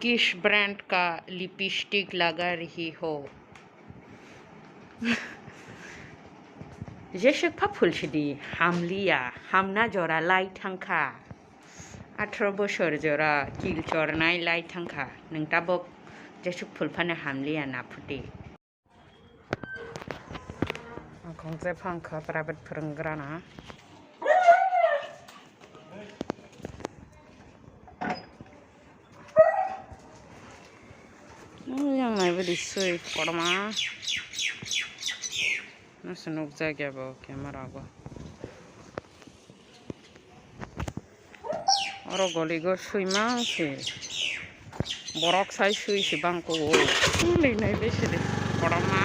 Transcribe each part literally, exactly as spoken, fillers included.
किस ब्रांड का लिपस्टिक लगा रही हो? Jeswk pha phul sidi, hamliya, hamna jora lai thangkha. Atharo bosor jora kil chornai lai thangkha. Nwng tabok jeswk phul phano hamliya na phuti. Ang khongjai phang kha private phwrwnggrana. Yang nai bwdwi swi kotorma. Nasa nukjak ya bo camera bo. Oro goligo swi mang se. Borok sai swi se bang ko. Nai nai besi de. Kotorma.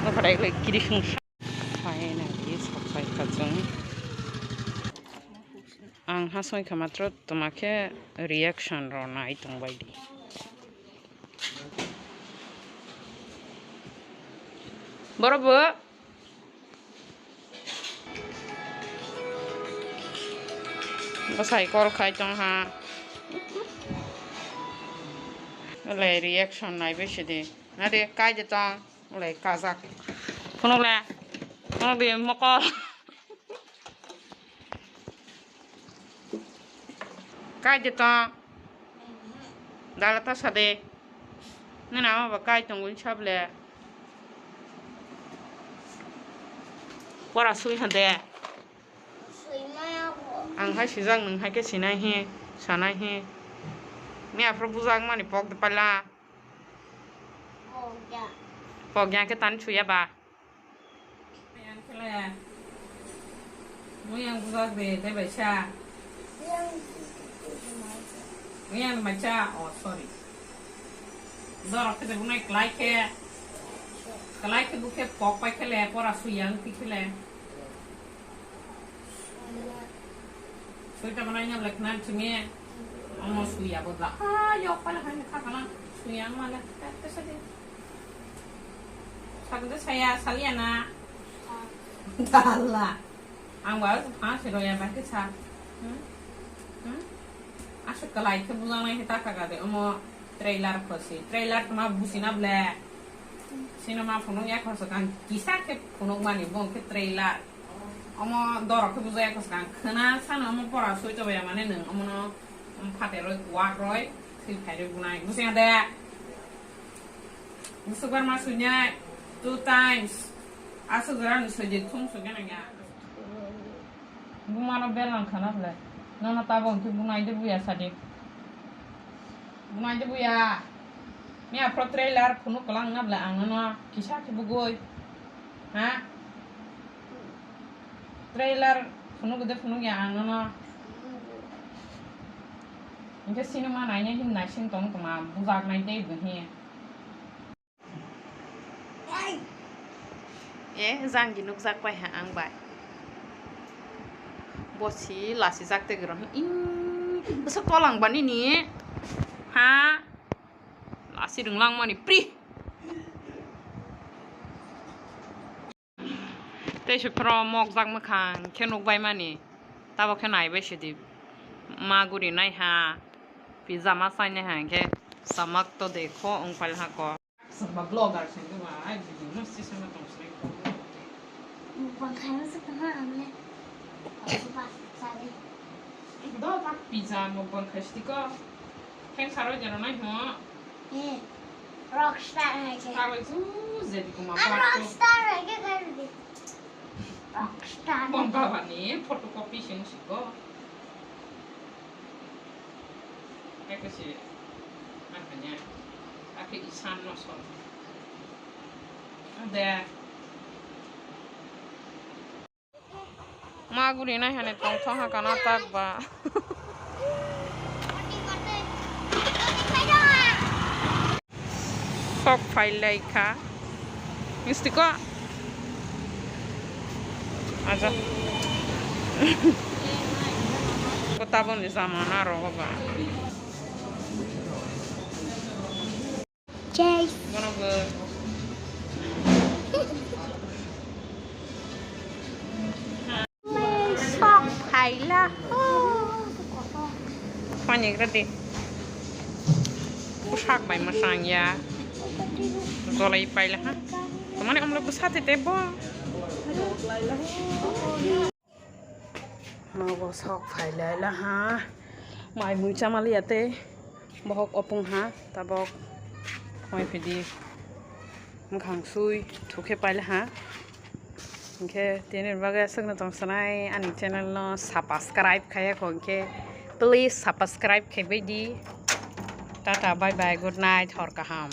Nokharai lai kiri sung sa. Finally, sok phai kha chwng. Ang ha soi kha matro toma khe reaction rw nai tong bai di. Boro bo. Bwsai call khai tong ha. Le reaction nai besi di. Na de kai de tong. Ulai kajak. Phunuk le. Phunuk di mokol. Kai de to. Dala ta sade. Nana ma ba kai tong gun sable. Pora sui hande. Ang hai sijak nwng hai khe sinai hi, sanai hi. Ni aphuru bujak mani pok de pala. Pok ya khe tani suya ba. Yang khe le. Mo yang bujak de, de bai sa. Mo yang mai cha, oh sorry. Dorok khe de bunai klai khe. Klai khe bu khe pok pai khe le, pora sui yang ti khe le. Sui ta mana nyam lek nan chunge. Omo sui ya bodla. Ah, yok pala hani kha kana. Sui yang mana. Kata sadi. Sakda saya saliana. Dala. Ang ba ha se roya ba ke sa. Hmm? Hmm? Asu kalai ke bulang nai ta ka de. Omo trailer ko si. Trailer ma busi na ble. Sino ma phunuk ya ko so kan kisa ke phunuk mani bong ke trailer. Omo dorok khe bujai khe swkang khwna sano omo pora soi tobaya mane nwng omono, um, phateroi kuakroi thwi phairoi bunai bwswng de. Bwswk bar ma suinai two times. Aswk jora ni soidi thum sugena ya. Bumano belang khana ble. Nono tabok khe bunai de buya sadi. Bunai de buya. Miya pro trailer phunuk kwlang na ble ang nono kisa khe bugoi. Ha? Trailer phunuk de phunuk ya ang nono. Hingke cinema naina hin naising tong tongma bujak nai tei bo hin. E jang gi nukjak pai ha ang bai. Bo si lasi jak te gro hin. Ing, bwswk kolang bani ni. Ha? Lasi rwnglang mani pri. Tei se phro mokjak mwkhang khe nukbai mani. Tabok khe naibai sidi. Ma guri naiha. Pizza ma sainaiha hingkhe samak to dekho wng pailha ko. Soba vlogger se wngkhe ba ai video no sisana tong sinai ko. Mukbang khaima se tongha ang le. Soba sadi. Do tak pizza mukbang khai sidi ko. Keng saro jero nai ho. Eh, rockstar hai khe. Sabai su jadi kuma. Ang part two. Rockstar hai khe khai di. Rockstar. Bon baba ni photocopy sing siko. Eko si. Ang hanya. Ake isan no sol. Ade. Ma guri nai hani tongthok ha kana tak ba. Sok phai lai kha. Misti ko. Aja. Ko tabon di sama na ro ba. Chase. Sok phaila. Pani ready. Bwsak bai mwsang ya. Golai paila ha. Tamani amlo bwsa te te bo. Nogo sok phai laila ha. Mai mui chamaliya te. Bohok opung ha. Tabok. Mai phidi. Mwkhang sui thukhe paila ha. Hinkhe tini bagwi aswkno tong sanai ani channel no subscribe khaiya kho hinkhe please subscribe khaibai di. Tata bye bye, good night, hor kaham.